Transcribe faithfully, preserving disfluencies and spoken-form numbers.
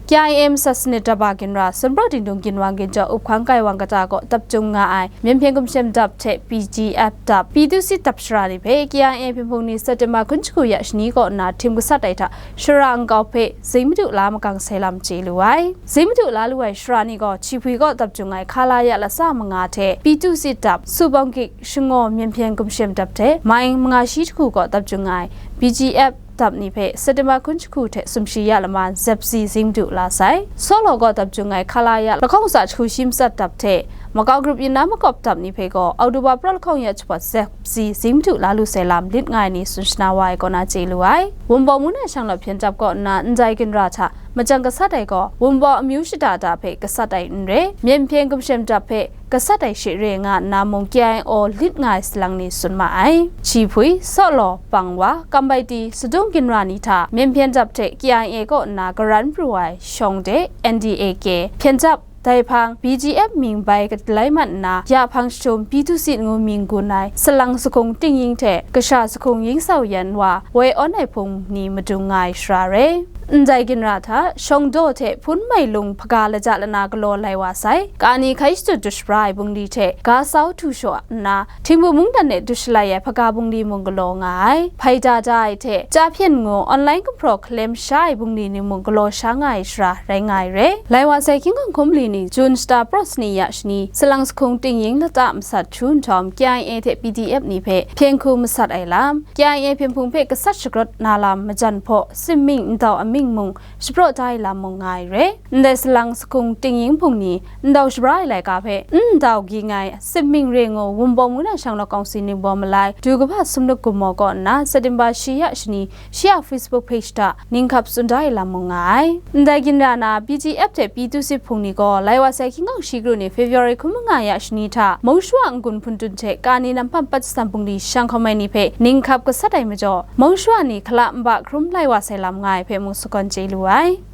K I A masat sanit daba ginra, Sunpraw Dingdung ginwang ginjaw up hkang kai wang kata kaw dap jung nga ai, Myen Hpyen Gumshem dap hte B G F dap, P two C dap shara ni hpe K I A hpyen hpung ni September hkun shagu ya shani kaw nna htim gasat ai hta shara nkau hpe Zing Madu la makang sai lam chye lu ai. Zing Madu la lu ai shara ni gaw, Chihpwi kaw dap jung ai Khalaya latsa manga hte P two C dap, Subawng Gik Shangaw Myen Hpyen Gumshem dap hte, Maing manga shi jahku kaw dap jung ai B G F dap ni hpe September hkun jahku hte sumshi ya laman zep si Zing Madu la sai. Sawlaw kaw dap jung ai Khalaya lahkawng tsa jahku shi matsat dap hte, Makau grup yin na makawp dap ni hpe gaw October pra lahkawng ya jahpawt zep si Zing Madu la lu sai lam lit nga ai ni tsun shana wa ai kaw na chye lu ai. Wunpawng mungdan shanglawt hpyen dap kaw nna ndai ginra hta majang gasat ai gaw, Wunpawng amyu shada da hpe gasat ai n re, Myen Hpyen Gumshem dap hpe gasat ai she re nga nna mung K I O lit nga ai salang ni tsun ma ai. Chihpwi, Sawlaw, Pangwa, Kambaiti, Sadung ginra ni hta Myen Hpyen dap hte K I A kaw nna karan pru ai Shawng De, N D A K, Hpyen dap, Daihpang, B G F mying bai kadalai mat nna, ya hpang jahtum P two C ngu mying gun ai Salang Sahkung Ting Ying hte Kasha Sahkung Ying Sau Yan wa woi awn ai hpung ni madung nga ai shara re. Ndai ginra hta, Shawng Do hte Hpun Mai Lung hpaga laja lana galaw lai wa sai, kani hkai shadut dushabra ai bungli hte ga sau htu shaw nna, Htingbu mungdan e dushalai ai hpaga bungli mung galaw nga ai, hpai da da ai hte, Chahpyen ngu online gumhpraw hkalem sha ai bungli ni mung galaw sha nga ai shara rai nga ai re. Lai wa sai hkying hkawng hkum li ni, Jun shata prawt sani ya shani, Salang Sahkung Ting Ying lata masat htu nhtawm, K I A hte P D F ni hpe hpyen hku masat ai lam, K I A hpyen hpung hpe gasat shagrawt na lam majan hpaw, tsinmying ndau amying mung shapraw da ai lam mung nga ai re. Ndai Salang Sahkung Ting Ying hpung ni ndau shabra ai laika hpe, ndau ging ai, tsinmying re ngu Wunpawng mungdan shanglawt kawngsi ningbaw malai, du kaba sumluk gummaw kaw nna September shi ya shani, shi a Facebook page hta ninghkap tsun da ai lam mung nga ai. Ndai ginra na, B G F hte P two C hpung ni gaw, lai wa sai hkying hkawng shi kru ni February hkun manga ya shani hta, Mungshuwa n-gun hpun dun hte kani nampan pat shatsam bungli shang hkawm ai ni hpe ninghkap gasat ai majaw, Mungshuwa ni hkala nba hkrum lai wa sai lam nga ai hpe mung sagawn chye lu ai.